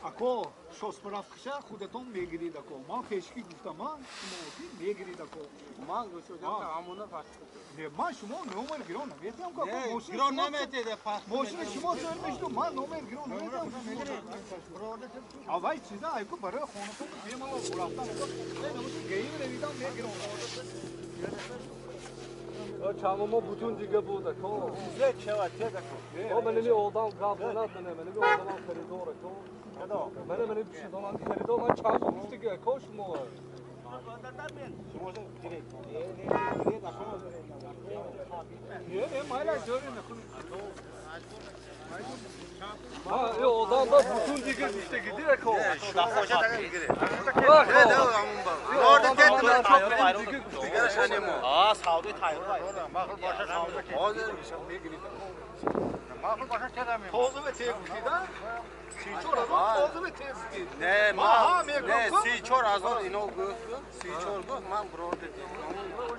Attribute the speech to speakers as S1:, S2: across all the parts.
S1: Ако шосправкаша худатон мегирид ако. Ман пешки гуфтам, ман шумо мегирид ако.
S2: Ман гуфтам ҳамона пас.
S1: Не, ман шумо номер гирон наметиҳам ко.
S2: Гирон наметиҳед пас.
S1: Мошини шумо зӯр мешуд, ман номер гирон наметиҳам. Авай чиза айку барои хонатон бемалол рафтан. Гейм ревидам мегирон.
S3: Чамомо бутун дига буд ако.
S2: Зе чева тед ако.
S3: О менеми одам гап занад, менеми одам харидор ако. Мене мене пишидонам харидор, ман чанд гуфти ки ако шумо.
S2: Шумо директ. Не, ако.
S1: Не, не, майла зӯр накун.
S3: Ҳа, э одам да бутун дига гуфти ки дир ако.
S2: Не, не, 34 000 ино гуфт, 34 гуфт, ман биродер.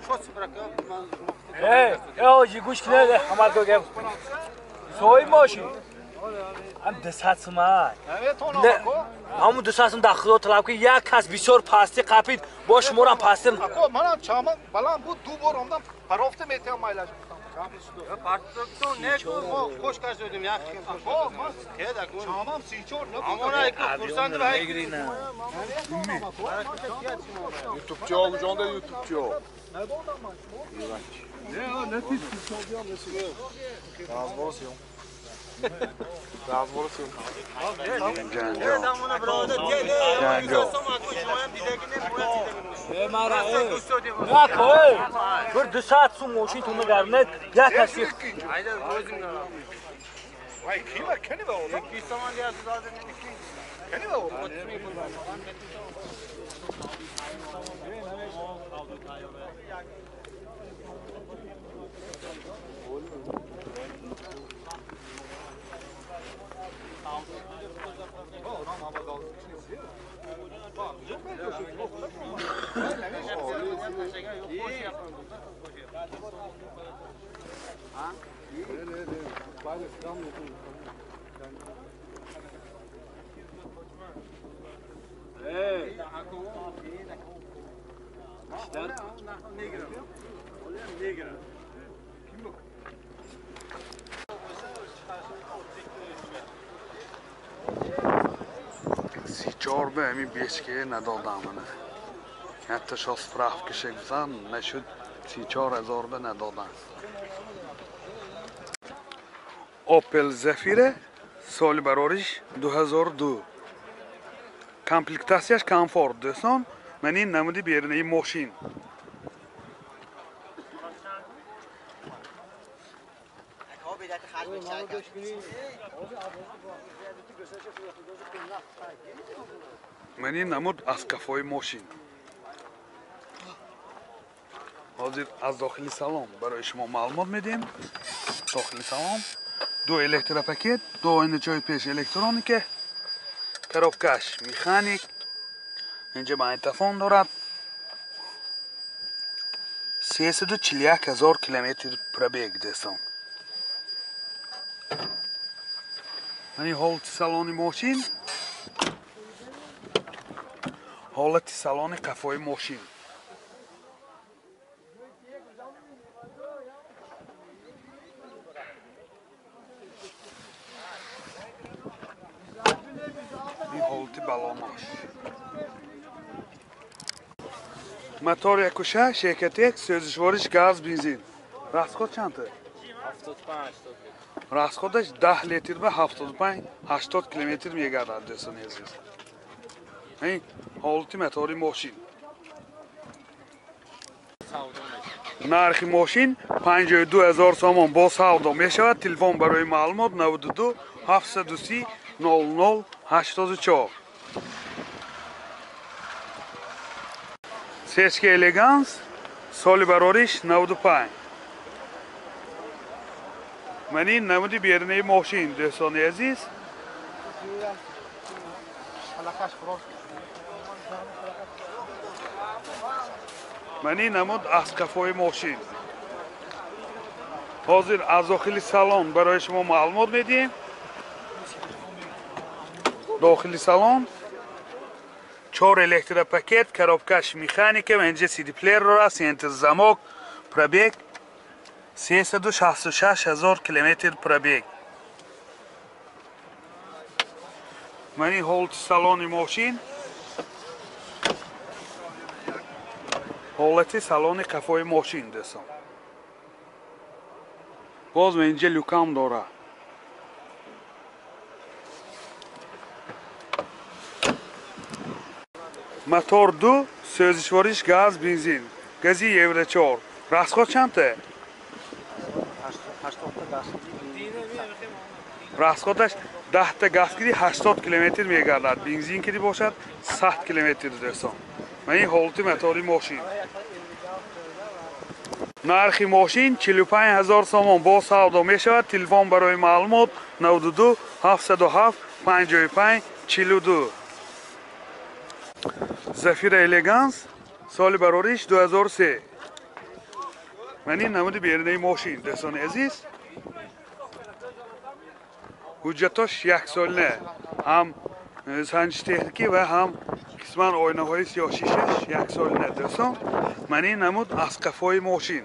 S2: Шо справка ман шумо.
S4: Э, э, гӯш кунед, ҳамарго гап. Сои мошин. Ҳам 200 сумай. Ҳамун 200 сум дар худо талаб ки як кас бисёр пастӣ қапид, бо шуморам пастӣ.
S1: Ако, манам чама баланд буд, ду бор омдам, парофта метиҳам майлаш гуфтам.
S2: Партон не ку мо хош кардем як хел.
S1: Ако, ман чамам 34 набуд.
S2: Ҳамона ку хурсанд вай.
S5: Ютубчиҳо куҷонда ютубчиҳо?
S1: Надодам ман шумо.
S5: Не, не тиз Разбор съем. Разбор съем. Ҷанҷол. Ҷанҷол.
S4: Бир 200 сум мошин ту мегарнед, як кас
S1: Вай кима кани ба одам? Кани ба одам?
S5: Сичор ба ҳамин бечке надодам мана. Ҳатто шо справкаше гузан нашуд 34 000 ба надодам. Opel Zafira соли барориш 2002. Комплектацияш комфорт дӯстон. Ман ин намуди берунаи мошин. Ман ин намуд аз кафои мошин. Ҳозир аз дохили салон барои шумо маълумот медиҳем. Дохили салон ду электропакет, ду оиначаҳои пеш электроника, коробкаш механик, инҷа магнитофон дорад. 341 000 километр пробег дӯстон. Ман ҳолати салони мошин, ҳолати салони қафои мошин. Ин ҳолати балонош. Мотор 1.6 ширкатек, сӯзишвориш газ, бензин. Расход чанд?
S6: 75 80.
S5: Расходаш 10 литр ба 75-80 километр мегардад дӯстони азиз. Ин ҳолати мотори мошин. Нархи мошин 52 000 сомон бо савдо мешавад. Телефон барои маълумот 92 730 00 84. Сечка Элеганс соли барориш 95. Ман ин намуди берунаи мошин дӯстони азиз. Мани намуд аз қафои мошин. Ҳозир аз дохили салон барои шумо маълумот медиҳем. Дохили салон 4 электропакет, коробкаш механика, инҷа CD-плеер дорад, центр замок, пробег 366 ҳазор километр пробег. Мани ҳолати салони мошин, ҳолати салони қафои мошин дӯстон. Боз инҷа люкам дорад. Мотор 2, сӯзишвориш газ, бензин. Гази Евро 4. Расход чандта? Расходаш 10 та газ киди 80 километр мегардад. Бензин киди бошад 100 километр дӯстон. Ман ин ҳолати мотори мошин. Нархи мошин 45 ҳазор сомон бо савдо мешавад. Телефон барои маълумот 92 707 55 42. Зафира Элеганс соли барориш 2003. Ман ин намуди берунаи мошин дӯстони азиз. Ҳуҷҷатош яксолина, ҳам санҷиши техникӣ ва ҳам қисман оинаҳои сиёҳшишаш яксолина дӯстон. Ман ин намуд аз қафои мошин.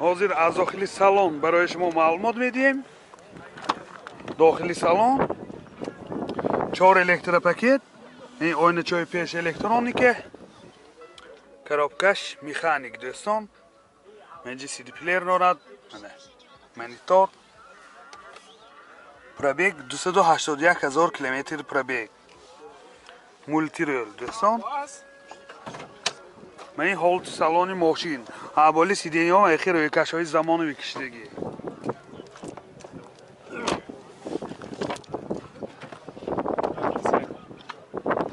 S5: Ҳозир аз дохили салон барои шумо маълумот медиҳем. Дохили салон 4 электропакет, ин оиначаҳои пеш электроника, коробкаш механик дӯстон. Инҷа CD-плеер дорад, монитор. Пробег 281 ҳазор километр пробег. Мултирол дӯстон. Ман ин ҳолати салони мошин. Аболи сиденьяҳо ахир рӯйкашҳои замонави кишидагӣ.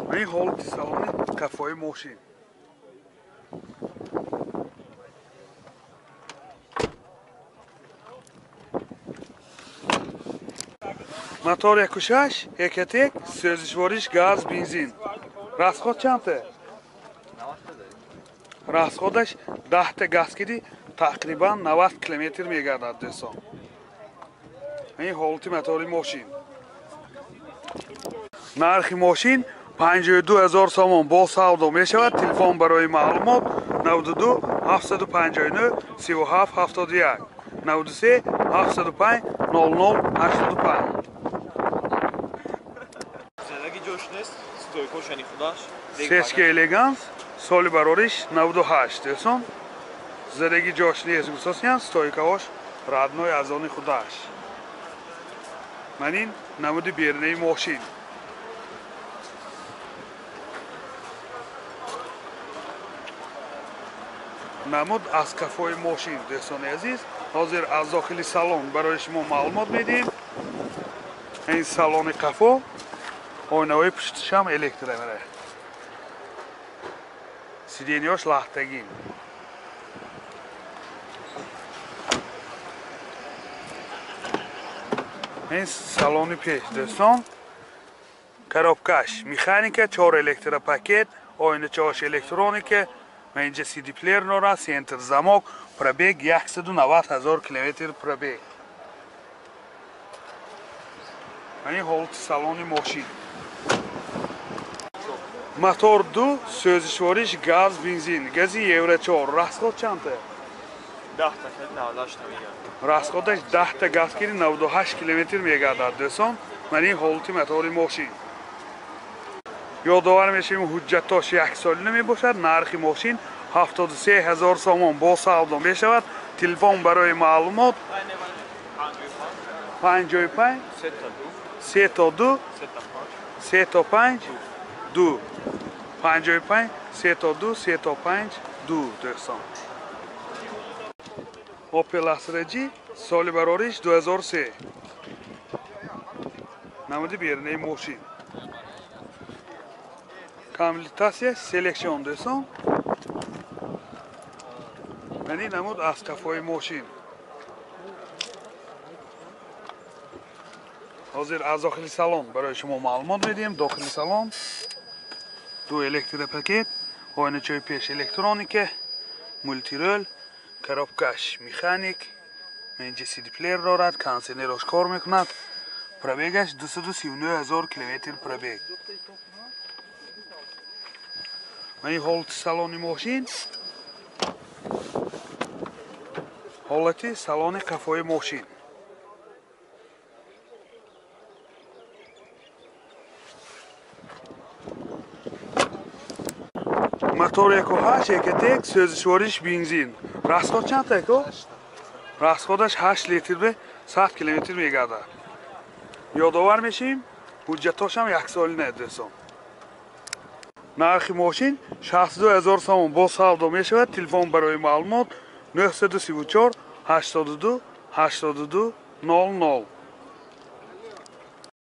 S5: Ман ин ҳолати салони қафои мошин. Мотор 1.6, Экотек, сӯзишвориш газ, бензин. Расход чандта? Расходаш 10 та газ киди тақрибан 90 километр мегардад дӯстон. Ин ҳолати мотори мошин. Нархи мошин 52 ҳазор сомон бо савдо мешавад. Телефон барои маълумот 92 759 37 71 93 705 00 85. Сечка Элеганс соли барориш 98 дӯстон. Задаги ҷош нест гусосиян, стойкаош родной аз они худаш. Ман ин намуди берунаи мошин. Намуд аз қафои мошин дӯстони азиз. Ҳозир аз дохили салон барои шумо маълумот медиҳем. Ин салони қафо, оинаҳои пуштишам электро мера. Сиденьяш лахтагин. Ин салони пеш дӯстон. Коробкаш механика, 4 электропакет, оиначаҳош электроника, ва инҷа CD-плеер дорад, центр замок, пробег 190 ҳазор километр пробег. Ин ҳолати салони мошин. Мотор 2, сӯзишвориш газ, бензин, гази Евро 4. Расход чандта?
S6: 10 та 98 та мегардад.
S5: Расходаш 10 та газ киди 98 километр мегардад дӯстон. Ман ин ҳолати мотори мошин. Ёдовар мешавем ҳуҷҷатош яксолина мебошад. Нархи мошин 73 ҳазор сомон бо савдо мешавад. Телефон барои маълумот 55 3 то 2 3 то 5 2 55 3 то 2 3 то 5 2 дӯстон. Opel Astra G соли барориш 2003. Намуди берунаи мошин. Комплектация селекцион дӯстон. Ман ин намуд аз қафои мошин. Ҳозир аз дохили салон барои шумо маълумот медиҳем. Дохили салон ду электропакет, оиначаи пеш электроника, мултирол, коробкаш механик, инҷа CD-плеер дорад, кондиционераш кор мекунад. Пробегаш 239 000 километр пробег. Ман ин ҳолати салони мошин, ҳолати салони қафои мошин. Мотор 1.8 Ecotec, сӯзишвориш бензин. Расход чанд эко? Расходаш 8 литр ба 100 километр мегардад. Ёдовар мешим, ҳуҷҷатошам яксолина дӯстон. Нархи мошин 62 000 сомон бо савдо мешавад. Телефон барои маълумот 934 82 82 00.